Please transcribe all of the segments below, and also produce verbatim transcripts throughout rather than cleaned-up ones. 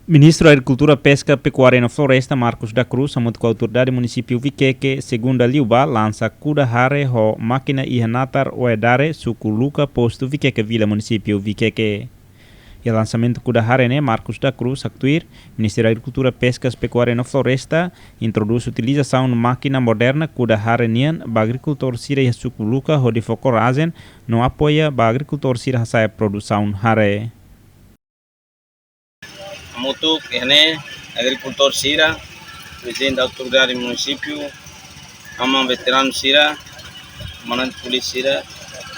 Ministru Agrikultura, Peska, Pekuária no Floresta, Marcos da Cruz, hamutuk ho autoridade munisípiu Viqueque, segunda liubá, lansa kuda hare ho mákina iha natar Oedare, suku Luka, postu Viqueque Vila, munisípiu Viqueque. Iha lansamentu kuda hare ne'e, Marcos da Cruz haktuir, Ministériu Agrikultura, Peskas, Pekuária no Floresta introdús utilizasaun mákina moderna kuda hare nian ba agrikultór sira iha suku Luka hodi fó korajen no apoia ba agrikultór sira hasa'e produsaun hare. Hamutuk iha ne'e agrikultór sira, prezidente autoridade munisípiu, aman veteranu sira, komandante polísia sira,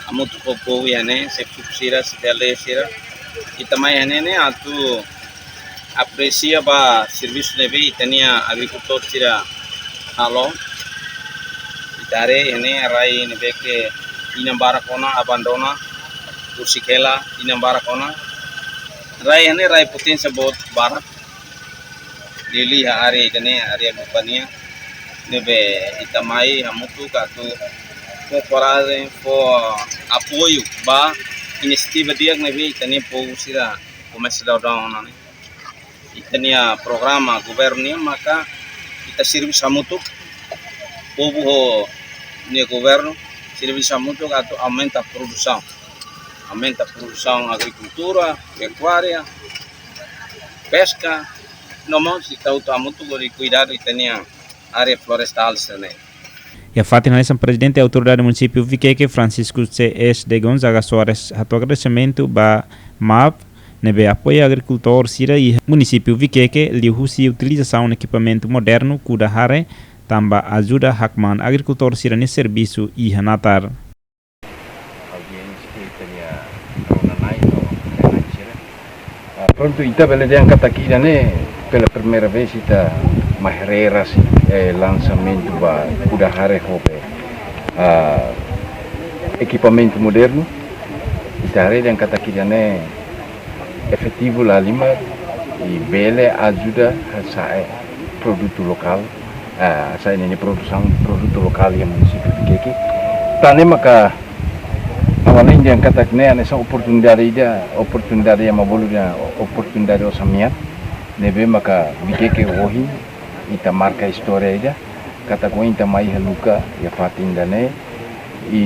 hamutuk ho povu iha ne'e, xefe suku sira, xefe aldeia sira. Ita mai iha ne'e ne'e atu apresia ba servisu ne'ebé ita-nia agrikultór sira halo. Ita haree iha ne'e rai ne'ebé ke inan barak ona abandona, husik hela inan barak ona. Rai iha ne'e rai poténsia boot barak. Liuliu iha área ida-ne'e, área Luka nian. Ne'ebé ita mai hamutuk atu fó korajen, fó apoiu ba inisiativa di'ak ne'ebé ita-nia povu sira komesa daudaun ona ne'e. Ita-nia programa governu nian maka ita servisu hamutuk, povu ho nia governu, servisu hamutuk atu aumenta produsaun. Aumenta produsaun agrikultura, pekuária, peska, no mós ita hotu hamutuk hodi kuidadu ita-nia área florestál sira-ne'e. Iha fatin hanesan, prezidente autoridade munisípiu Viqueque, Francisco C S de Gonzaga Soares, hato'o agradesimentu ba MAP ne'ebé apoia agrikultór sira iha munisípiu Viqueque liuhusi utilizasaun ekipamentu modernu kuda hare, tanba ajuda hakmaan agrikultór sira-nia servisu iha natar. Audiénsia ita-nia rona-na'in no rai-na'in sira. Ah, prontu, ita bele dehan katak ida-ne'e pela primeira vez ita mai haree rasik, eh, lansamentu ba kuda hare ho be, ah, ekipamentu modernu. Ita haree dehan katak ida-ne'e efetivu la halimar i bele ajuda hasa'e produtu lokál, ah, hasa'e ninia produsaun produtu lokál iha munisípiu Viqueque. Tan ne'e maka ha'u hanoin dehan katak ne'e hanesan oportunidade ida, oportunidade ema bolu dehan oportunidade osan-mean. Ne'ebé maka Viqueque ohin ita marka istória ida, katak ohin ita mai iha Luka, iha fatin ida-ne'e. I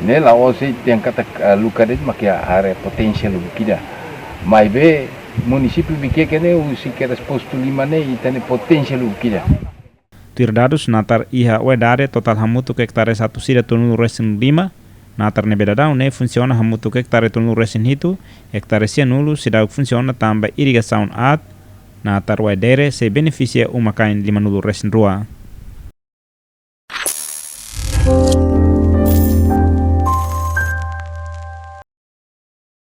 ne'e la'ós dehan katak, ah, Luka de'it mak iha área poténsia lubuk ida. Maibé munisípiu Viqueque ne'e, husik kedas postu lima ne'e, ita-nia poténsia lubuk ida. Tuir dadus, natar iha Oedare totál hamutuk ektare satu ida tolunulu resin lima, natar ne'ebé daudaun ne'e funsiona hamutuk ektare tolunulu resin hitu, ektare sianulu seidauk funsiona tanba irrigasaun aat, natar Oedare sei benefisia uma-kain limanulu resin rua.